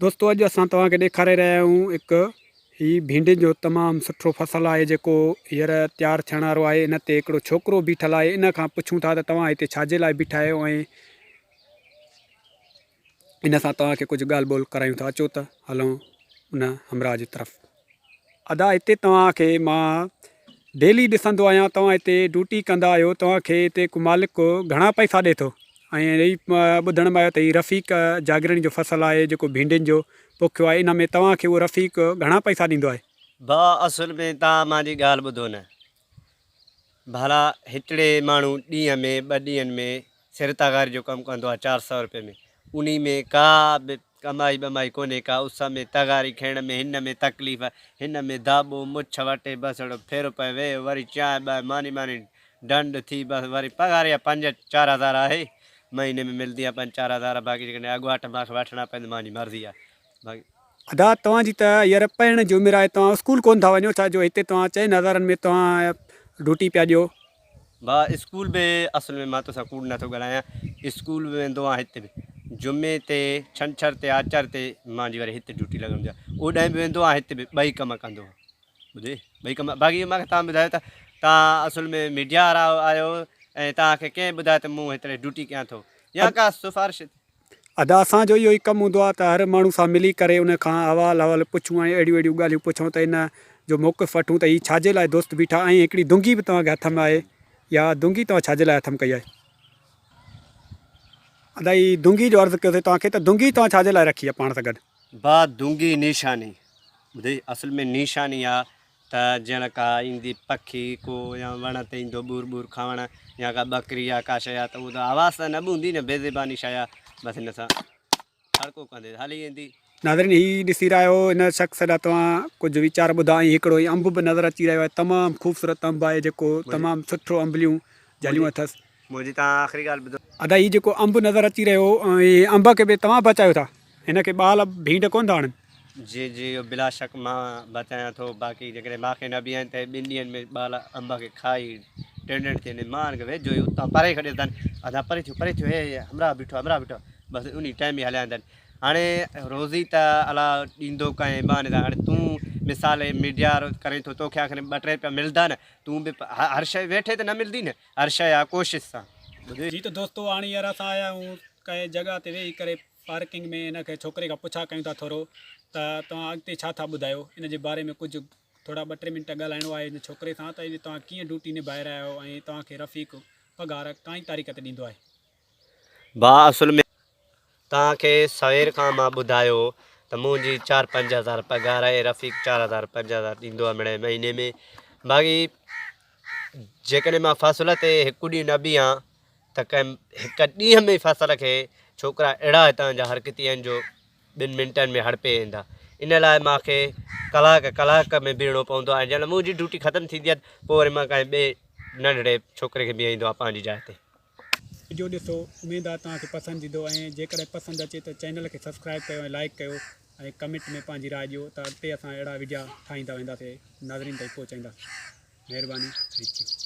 دوستو اڄ اسان توهان کي ڏيکاري رهيا آهيون هڪ هي ڀينڊين جو تمام سٺو فصل آهي جيڪو هينئر تيار ٿيڻ وارو آهي ان تي هڪڙو ڇوڪرو بيٺل آهي ان کان پڇون ٿا ته توهان هتي ڇا جي لاء بيٺا آهيو ۽ ان سان توهان کي ڪجهه ڳالهه ٻولهه ڪرايون ٿا اچو ته هلون ان همراهه جي طرف. ادا هتي توهان کي مان ڊيلي ڏسندو آهيان توهان هتي ڊوٽي ڪندا آهيو توهان کي هتي ڪو مالڪ گهڻا پئسا ڏي ٿو ۽ هي ٻڌڻ ۾ آيو ته هي رفيق جاگرڻي جو فصل آهي جيڪو ڀينڊين جو پوکيو آهي ان ۾ توهان کي اهو رفيق گهڻا پئسا ڏيندو آهي. ڀاء اصل ۾ توهان مانجي ڳالهه ٻڌو نه ڀلا هتڙي ماڻهو ڏينهن ۾ ٻه ڏينهن ۾ سر تغاري جو ڪم ڪندو آهي 400 روپئي ۾ انهي ۾ ڪا به ڪمائي ٻمائي ڪونهي ڪا اس ۾ تغاري کڻڻ ۾ هن ۾ تڪليف هن ۾ داٻو مڇ وٽي بس اهڙو ڦيرو پئي ويهه وري چانهه ٻانهه ماني ماني ڊنڊ ٿي بس وري پگهار اها پنج 4000 آهي مهيني ۾ ملدي آهي پنج 4000 باقي جيڪڏهن اڳواٽ مان کي وٺڻا پون ته مانجي مرضي آهي باقي. ادا توهان جي ته هينئر پڙهڻ جي عمر آهي توهان اسڪول ڪونه ٿا وڃو ڇا جو هتي توهان چئن هزارن ۾ توهان ڊوٽي پيا ڏيو. ڀاء اسڪول به اصل ۾ مان توسان ڪوڙ نٿو ڳالهايان اسڪول به ويندو آهيان هت به جمعي تي ڇنڇر تي آچر تي مانجي وري هت ڊيوٽي لڳندي آهي اوڏانهن به ويندو آهيان هت به ٻئي ڪم ڪندو آهيان ٻڌي ٻئي ڪم باقي اهو مانکي توهان ٻڌايو ته توهان اصل ۾ ميڊيا وارا آهيو ۽ توهان کي ڪنهن ٻڌايو ته مون هتڙي ڊيوٽي ڪيان ٿو يا ڪا سفارش ادا اسان جو اهو ئي ڪم هوندو آهي ته هر ماڻهو سان ملي ڪري ان کان احوال احوال پڇون ۽ اهڙيون اهڙيون ڳالهيون پڇون ته ان جو موقف وٺون ته هي ڇا جي لاء دوست بيٺا ۽ هڪڙي دونگي به توهان کي هٿ ۾ آهي يا دونگي توهان ڇا جي لاء هٿ ۾ ڪئي آهي. ادا هي دونگي جو عرض ڪيوسي توهان کي ته دونگي توهان ڇا جي لاء رکي آهي پاڻ سان گڏ. با دونگي نيشاني ٻڌئي اصل ۾ نيشاني آ ته جيئن ڪا ايندي پکي ڪو يا وڻ تي ايندو ٻور ٻور کاوڻ يا ڪا ٻڪري يا ڪا شيء آ ته اهو ته آواز ته نه ٻوندي نه بي زباني شيء آ بس هن سان کڙڪو ڪندي هلي ايندي. ناظرين هي ڏسي رهيا آهيو هن شخص جا توهان ڪجهه ويچار ٻڌا ۽ هڪڙو هي انب به نظر اچي رهيو آهي تمام خوبصورت انب آهي جيڪو تمام سٺو انبليون جهليون اٿس. منهنجي توهان آخري ڳالهه ٻڌو. ادا هي جيڪو انب نظر اچي رهيو هي انب کي به توهان بچايو ٿا هن کي ٻال ڀينڊ ڪونه ٿا هڻن. جي جي اهو بلا شڪ مان بچايان ٿو باقي جيڪڏهن مان کي نه به آهن ته ٻن ڏينهن ۾ ٻال انب کي کائي ٽنڊ ٿي وڃي مان هن کي ويجهو ئي اتان پري کان ڏسندا آهن ادا پري ٿيو پري ٿيو هي هي همراهه بيٺو آهي همراهه بيٺو آهي بس انهي ٽائيم ئي هليا ويندا آهن هاڻي روزي ته الله ڏيندو ڪنهن بهاني سان هاڻي تون مثال ميڊيا وارو ڪرين ٿو توکي آخر ٻه ٽي رپيا ملدا نه تون به هر شيء ويٺي ته نه ملدي نه هر شيء آ ڪوشش سان. جي ته دوستو هاڻي يار اسان آيا آهيون ڪنهن جڳهه تي ويهي ڪري پارڪنگ ۾ هن کي ڇوڪري کان پڇا ڪيون ٿا ٿورو ته توهان اڳتي ڇا ٿا ٻڌايو ان جي باري ۾ ڪجهه ٿورا ٻه ٽي منٽ ڳالهائڻو آهي هن ڇوڪري سان ته توهان ڪيئن ڊيوٽي نڀائي رهيا آهيو ۽ توهان کي رفيق پگهار ڪائين تاريخ تي ڏيندو آهي. ڀاء اصل ۾ توهان کي سوير کان مان ٻڌايو ته منهنجي چار 5000 پگهار آهي رفيق 4000 5000 ڏيندو آهي مڙئي مهيني ۾ باقي جيڪڏهن مان فصل تي هڪ ڏينهن نه بيهان ته ڪنهن هڪ ڏينهن ۾ فصل کي ڇوڪرا اهڙا هتان جا حرڪتي آهن جو ٻن منٽن ۾ هڙپي ايندا ان لاء مان کي ڪلاڪ ڪلاڪ ۾ بيهڻو پوندو آهي جڏهن منهنجي ڊيوٽي ختم ٿيندي آهي پوء وري مان ڪنهن ٻئي ننڍڙي ڇوڪري کي بيهائيندو آهيان پنهنجي جاء تي. وڊيو ڏسو اميد آهي توهان کي پسند ايندو ۽ جيڪڏهن پسند اچي ته چينل کي سبسڪرائب ڪيو ۽ لائيڪ ڪيو ۽ ڪمينٽ ۾ پنهنجي راء ڏيو ته اڳتي اسان اهڙا وڊيا ٺاهيندا وينداسي ناظرين تائين پهچائينداسي مهرباني thank you.